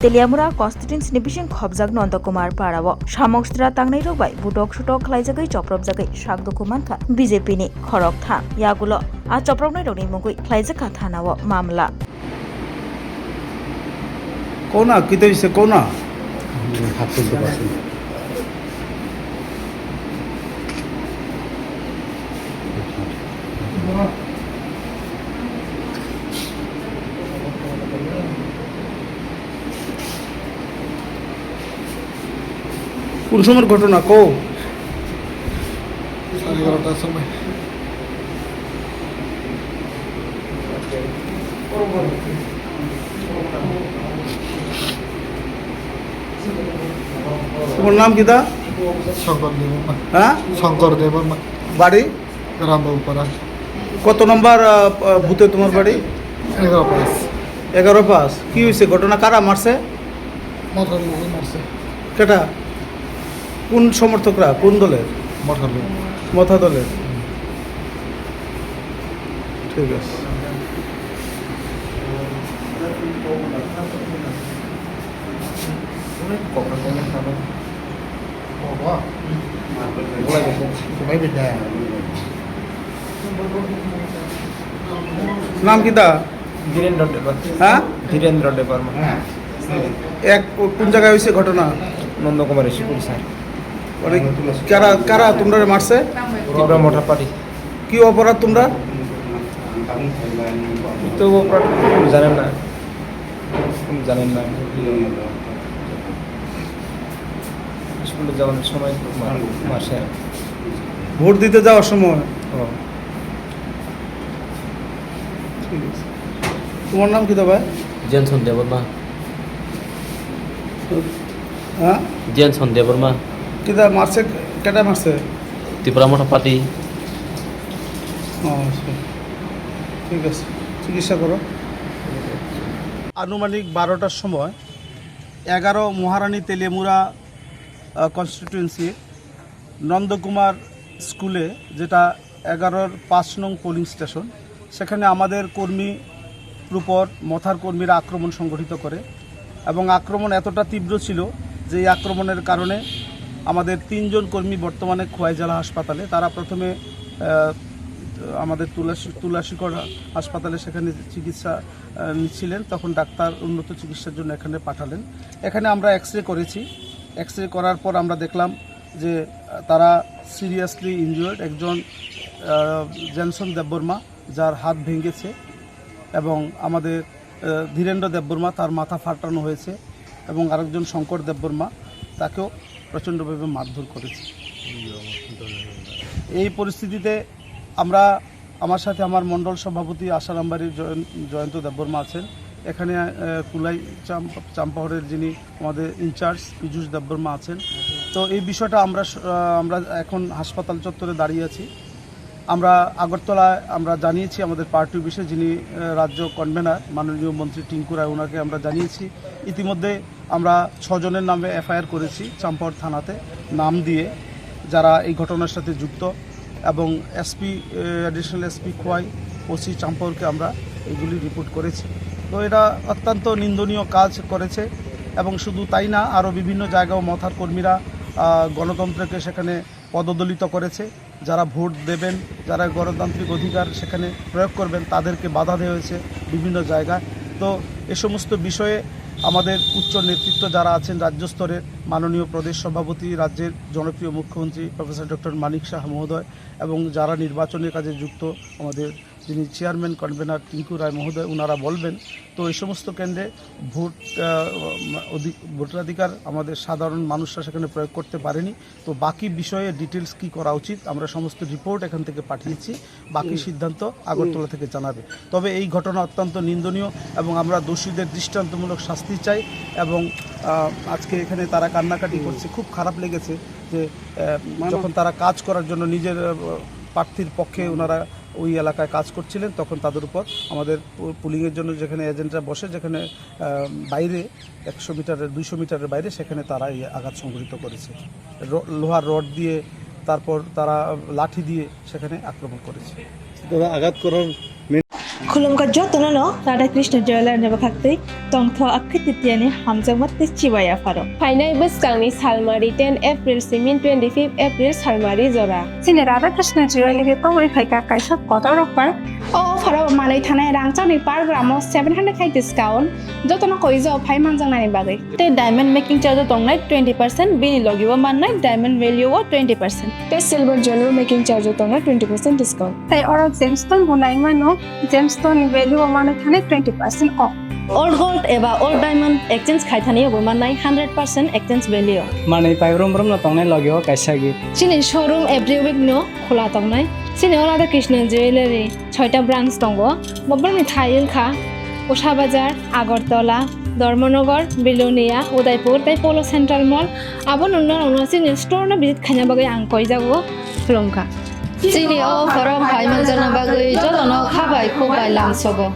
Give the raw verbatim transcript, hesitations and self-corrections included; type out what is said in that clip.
Teliamura constituency ni bising khobjak Nondokumar Parao samung sitra tangnairok bai butok sutok khlaijagwi chopropjagwi sak dukhu mankha B J P ni khoroktham. Yagulo a chopropnairokni mungwi khlaijakha thanao mamla. Kona, kita bisa kona. কোন সময়ের ঘটনা? কো সাড়ে এগারোটার সময়। তোমার নাম কিতা? শঙ্কর দেববর্মা। হ্যাঁ? শঙ্কর দেববর্মা। বাড়ি? রামবাবুপাড়া। কত নম্বর, আহ, আহ, বুথে তোমার বাড়ি? এগারো পাঁচ। এগারো পাঁচ। কি হয়েছে ঘটনা? কারা মারছে? মথার লোকে মারছে। কেটা? কোন সমর্থকরা? কোন দলের? মথার লোক। মথা দলের। ঠিক আছে। নাম কিতা? ধীরেন্দ্র দেববর্মা। হ্যাঁ? ধীরেন্দ্র দেববর্মা। এক কো-, কোন জায়গায় হয়েছে ঘটনা? Nandakumar school, sir. মানে কারা, কারা তোমরা মারছে? ত্রিপুরা মথা পার্টি। কি অপরাধ তোমরা? তো অপরাধ জানেন না। জানেন না। স্কুলে যাওয়ার সময় মার-, মারছে। ভোট দিতে যাওয়ার সময়? ও। ঠিক আছে। তোমার নাম কিতা ভাই? জেনসন দেববর্মা। হ্যাঁ? জেনসন দেববর্মা। কিতা মারছে, কেটা মারছে? ত্রিপুরা মথা পার্টি। ও, আচ্ছা। ঠিক আছে, চিকিৎসা করো। আনুমানিক বারোটার সময় এগারো মহারানী তেলিয়ামুড়া, আহ, কনস্টিটিউয়েন্সি নন্দকুমার স্কুলে, যেটা এগারোর পাঁচ নং পোলিং স্টেশন, সেখানে আমাদের কর্মীর উপর মথার কর্মীরা আক্রমণ সংগঠিত করে এবং আক্রমণ এতটা তীব্র ছিল যে এই আক্রমণের কারণে আমাদের তিনজন কর্মী বর্তমানে খোয়াইজালা হাসপাতালে। তারা প্রথমে, আহ, আমাদের তুলাসী, তুলাসীকর হাসপাতালে সেখানে চিকিৎসা, আহ, নিচ্ছিলেন, তখন ডাক্তার উন্নত চিকিৎসার জন্য এখানে পাঠালেন। এখানে আমরা এক্স রে করেছি। এক্স রে করার পর আমরা দেখলাম যে, আহ, তারা সিরিয়াসলি ইনজুয়ার্ড। একজন, আহ, জেনসন দেববর্মা, যার হাত ভেঙেছে, এবং আমাদের, আহ, ধীরেন্দ্র দেববর্মা, তার মাথা ফাটানো হয়েছে, এবং আরেকজন শঙ্কর দেববর্মা, তাকেও প্রচণ্ডভাবে মারধর করেছে। এই পরিস্থিতিতে আমরা, আমার সাথে আমার মণ্ডল সভাপতি আশারামবাড়ির জয়ন-, জয়ন্ত দেববর্মা আছেন, এখানে, আহ, কুলাই চাম-, চাম্পাহরের যিনি আমাদের ইনচার্জ পীযুষ দেববর্মা আছেন। তো এই বিষয়টা আমরা স-, আহ, আমরা এখন হাসপাতাল চত্বরে দাঁড়িয়ে আছি। আমরা আগরতলায় আমরা জানিয়েছি আমাদের পার্টি অফিসে, যিনি, আহ, রাজ্য কনভেনার মাননীয় মন্ত্রী টিঙ্কু রায়, ওনাকে আমরা জানিয়েছি। ইতিমধ্যে আমরা ছজনের নামে এফআইআর করেছি চাম্পাহর থানাতে, নাম দিয়ে, যারা এই ঘটনার সাথে যুক্ত, এবং এসপি, আহ, অ্যাডিশনাল এসপি খোয়াই, ওসি চাম্পাহরকে আমরা এইগুলি রিপোর্ট করেছি। তো এটা অত্যন্ত নিন্দনীয় কাজ করেছে, এবং শুধু তাই না, আরও বিভিন্ন জায়গাও মথার কর্মীরা, আহ, গণতন্ত্রকে সেখানে পদদলিত করেছে। যারা ভোট দেবেন, যারা গণতান্ত্রিক অধিকার সেখানে প্রয়োগ করবেন, তাদেরকে বাধা দেওয়া হয়েছে বিভিন্ন জায়গায়। তো এ সমস্ত বিষয়ে আমাদের উচ্চ নেতৃত্ব যারা আছেন রাজ্য স্তরের, মাননীয় প্রদেশ সভাপতি, রাজ্যের জনপ্রিয় মুখ্যমন্ত্রী প্রফেসর ডক্টর মানিক সাহা মহোদয়, এবং যারা নির্বাচনের কাজে যুক্ত, আমাদের যিনি চেয়ারম্যান কনভেনার টিঙ্কু রায় মহোদয়, ওনারা বলবেন। তো এই সমস্ত কেন্দ্রে ভোট, আহ, অধি-, ভোটাধিকার আমাদের সাধারণ মানুষরা সেখানে প্রয়োগ করতে পারেনি। তো বাকি বিষয়ে ডিটেলস কি করা উচিত, আমরা সমস্ত রিপোর্ট এখান থেকে পাঠিয়েছি, বাকি সিদ্ধান্ত আগরতলা থেকে জানাবে। তবে এই ঘটনা অত্যন্ত নিন্দনীয় এবং আমরা দোষীদের দৃষ্টান্তমূলক শাস্তি চাই। এবং, আহ, আজকে এখানে তারা কান্নাকাটি করছে, খুব খারাপ লেগেছে যে, আহ, যখন তারা কাজ করার জন্য নিজের, আহ, প্রার্থীর পক্ষে ওনারা ওই এলাকায় কাজ করছিলেন, তখন তাদের উপর আমাদের পু-, পুলিংয়ের জন্য যেখানে এজেন্টরা বসে, যেখানে, আহ, বাইরে একশো মিটারের, দুইশো মিটারের বাইরে, সেখানে তারা এই আঘাত সংঘটিত করেছে। র-, লোহার রড দিয়ে, তারপর তারা লাঠি দিয়ে সেখানে আক্রমণ করেছে। দাদা, আঘাত করার main Khulumkha jotono no Radha Krishna Jewellery ni bwkhaktwi tongtho akhwititiani hamjakma tei chibai yapharo. Phainai bwskangni salmari ten April simin twenty-fifth April salmari jora. Chini Radha Krishna Jewellery tongwi phaikha kaisa kotor offer. O offer o manwi thanai rangchakni per gram o seven hundred khai discount, jotono koijo phai manjaknani bagwi. Tei diamond making charge o tongnai twenty percent, bini logi o mannai diamond value o twenty percent. Tei silver jewelry making charge o tongnai twenty percent discount. Tei oro gemstone bo naimano, gemstone ni value o manwi thanai twenty percent off. Old gold eba old diamond exchange khai thani bo mannai hundred percent exchange value. Manwi pai brum brum no tongnai logi o kaisa gift. Chini showroom every week no khula tongnai. Chini o Radha Krishna Jewellery soita branch tongo. Bobrokni thai wngkha Usha Bazar, Agartala, Dharmanagar, Belonia, Udaipur tei Polo Central Mall. Abo nungno nungno chini store no visit khaina bagwi ang koijago khulumkha. Chini o offer o phai manjakna bagwi jotono kha bai khuk bai lamsogo.